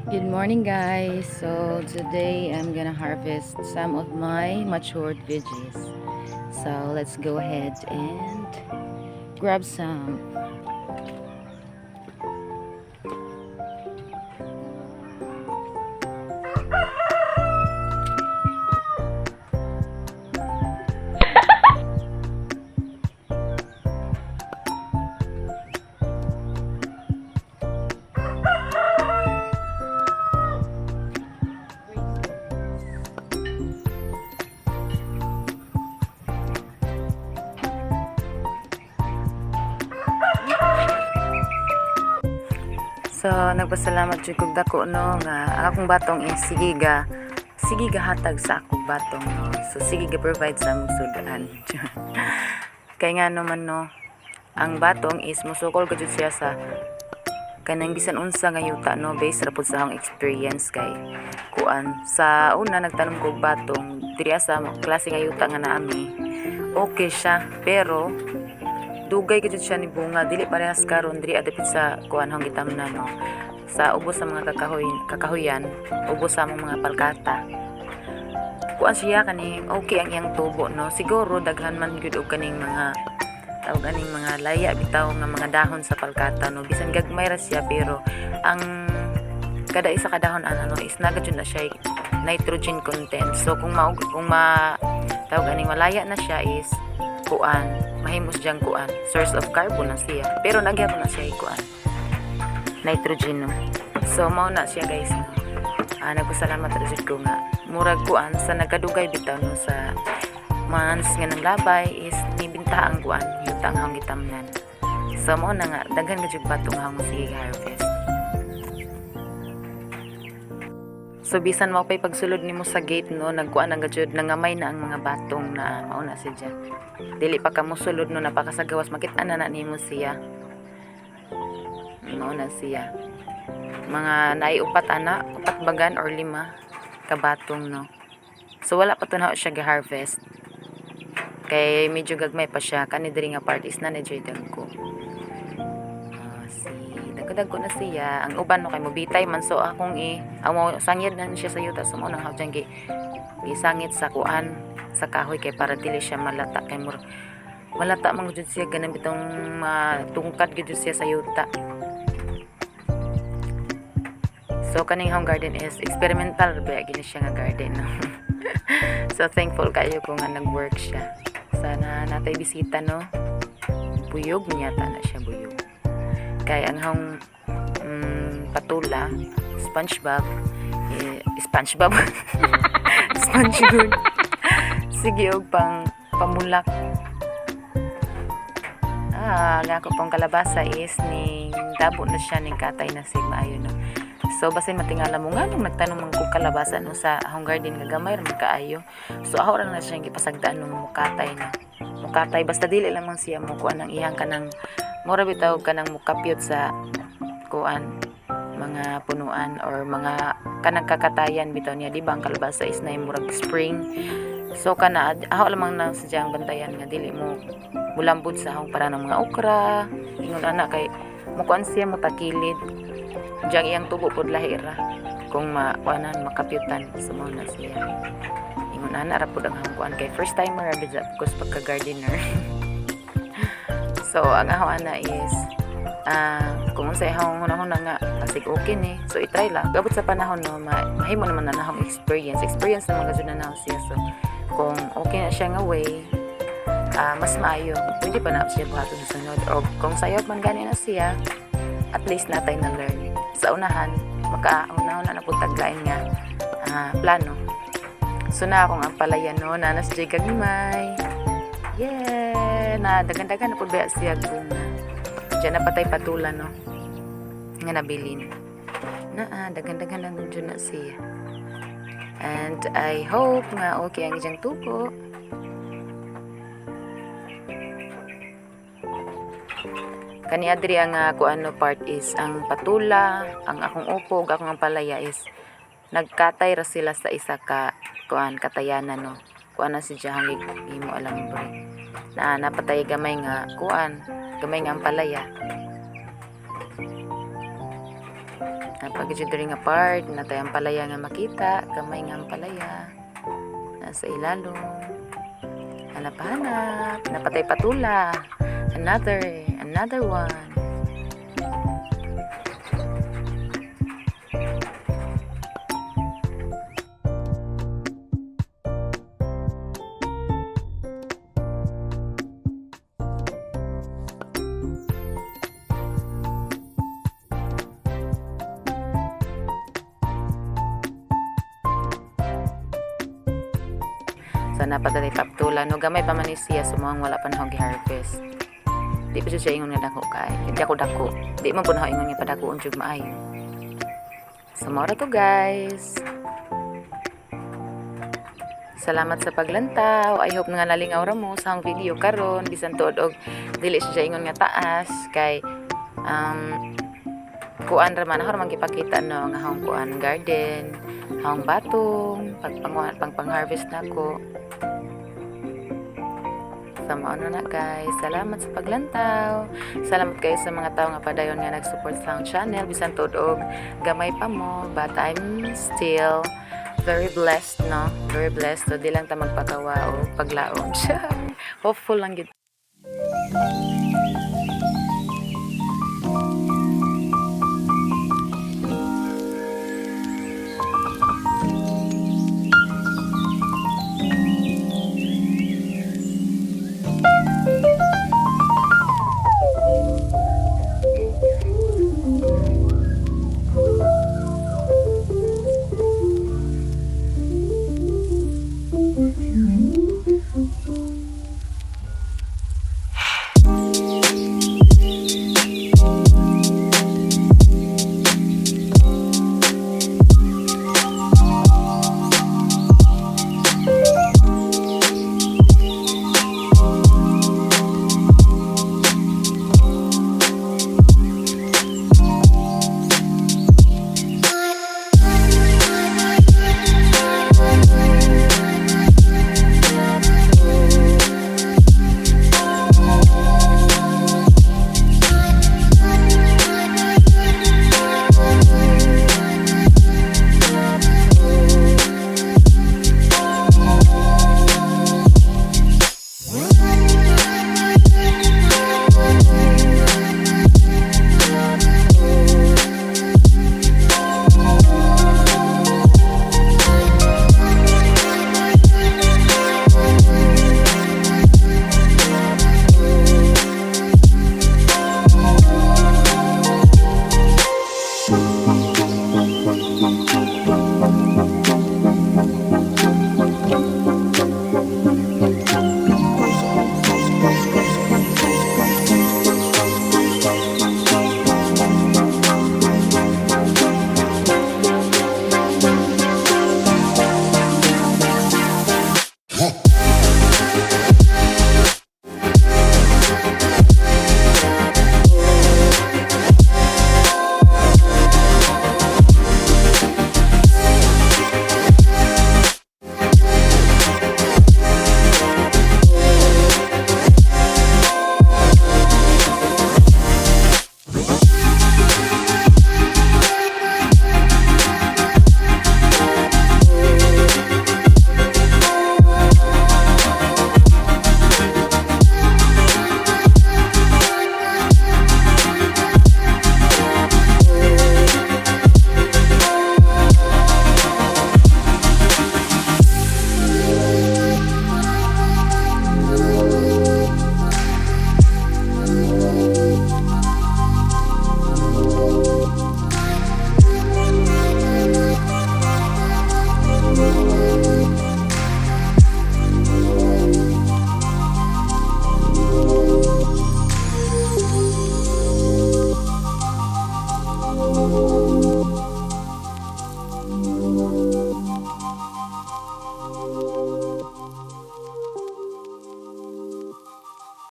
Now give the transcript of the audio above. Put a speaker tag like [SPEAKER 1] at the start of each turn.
[SPEAKER 1] Good morning, guys. So today I'm gonna harvest some of my matured veggies. So let's go ahead and grab some. So nagpasalamat jud kog dako, no, nga ang akong batong is sige ga hatag sa akong batong, no. So sige ga provide sa among sudan. Kay nga naman, no, ang batong is musukol ka jud siya sa kanang bisan unsa nga yuta, no, based ra pud sa akong experience. Kay kuan, sa una nagtanom kog batong diri sa klase nga yuta nga naami, okay siya, pero dugay ka jud siya ni bunga, dili parehas karon diri adapit sa kuan hong gitamna, no, sa ubos sa mga kakahoy, kakahuyan, ubos sa among mga palkata. Kuan siya, kani okay ang iyang tubo, no. Siguro daghan man gyud og kaning mga tawag aning mga laya bitaw nga mga dahon sa palkata, no. Bisan gagmay ra siya, pero ang kada isa ka dahon ano, no, is naga jud na siya nitrogen content. So kung ma tawag aning malaya na siya is kuan, mahimo siyang kuan, source of carbon na siya, pero nagyapon na siya kuan, nitrogen, no. So mao na siya, guys, no. Nagpasalamat ra jud ko nga murag kuan sa nagkadugay bitaw, no, sa months nga nang labay is nibinta ang kuan, yuta nga akong gitamnan. So mao na nga daghan ka jud batong akong sige harvest. So bisan mao pay pagsulod nimo sa gate, no, nagkuan na jud, nangamay na ang mga batong na. Mao na siya, dili pa ka mosulod, no, napakasagawas, makita na na nimo siya. Mao na siya, mga naay upat ana, upat bagan or lima kabatong, no. So wala pa to na siya gi-harvest kay medyo gagmay pa siya. Kani diri nga part is na ni dagko. Si dagko na siya. Ang uban, no, kay mobitay man, so akong i amo sangyad na siya sa yuta. So mo nang hawjang gi gisangit sa kuan, sa kahoy, kay para dili siya malata, kay mur malata man jud siya, ganang bitong matungkad gyud siya sa yuta. So kaning home garden is experimental ba gini siya nga garden, no. So thankful kayo ko nga nag-work siya. Sana natay bisita, no. Buyog niya ta na siya, buyog. Kay ang hong patula, SpongeBob, eh, SpongeBob, SpongeBob. Sige og pang pamulak. Ang ako pong kalabasa is ning dabo na siya, ning katay na sig maayo, no. So basin matingala mo nga nung nagtanom man kog kalabasa, no, sa akong garden nga gamay ra man kaayo. So ako ra na siya gipasagdaan nung mukatay, no. Mukatay basta dili lamang siya mo kuan ang iyang kanang mura bitaw kanang mukapyot sa kuan, mga punuan or mga kanang kakatayan bitaw niya, di ba? Ang kalabasa is na murag spring. So kana ako lamang nang sadyang bantayan nga dili mo mulambod sa akong para ng mga okra, ingon ana, kay mukuan siya, mutakilid diyang iyang tubo pod, lahi ra kung makuanan, makapyutan. So mao na siya, ingon ana ra pod ang akong kuan kay first timer ra bidya ko sa pagka gardener. So ang ako ana is kung unsay akong hunahuna nga basig okay ni, so i-try lang. Gabot sa panahon, no, mahimo naman na akong experience, experience naman gud na nako siya. So kung okay na siya nga way, mas maayo, pwede pa na siya buhaton sa sunod, o kung sayop man gani na siya, at least natay na learn sa unahan, makauna-una na pud taglain nga plano. So na akong ampalaya, no, nanas jay gagmay. Yeah, na dagan-dagan na pud ba siya bunga. Diyan na patay patula, no, nga nabilin na dagan-dagan lang jud na siya. And I hope nga okay ang iyang tubo. Kani adri ang kuan, no, part is ang patula, ang akong upo ug akong ampalaya is nagkatay ra sila sa isa ka kuan, katayanan, no. Kuan na si Jahang imo alambre. Na napatay gamay nga kuan, gamay nga ampalaya. Napagid diri nga part natay ampalaya nga makita, gamay nga ampalaya. Nasa ilalom. Hanap-hanap, napatay patula. Another one. So napadali paptula no, gamay pa man ni siya, sumuhang wala pa na akong gi-harvest. Di pa siya ingon nga dako kay. Di ako dako. Di man po na ako ingon nga padakuon jud maayo. So mao ra to, guys. Salamat sa paglantaw. I hope nga nalingaw ra mo sa akong video karon, bisan tuod og dili siya ingon nga taas kay kuan ra man ako ra man gipakita no nga akong kuan garden, akong batong, pagpanguan pang pang-harvest nako. So, mao na na, guys. Salamat sa paglantaw. Salamat kayo sa mga tao nga padayon nga nag-support sa akong channel. Bisan tuod og gamay pa mo. But I'm still very blessed, no? Very blessed. So, di lang ta magpakawa o paglaom. Hopeful lang gid.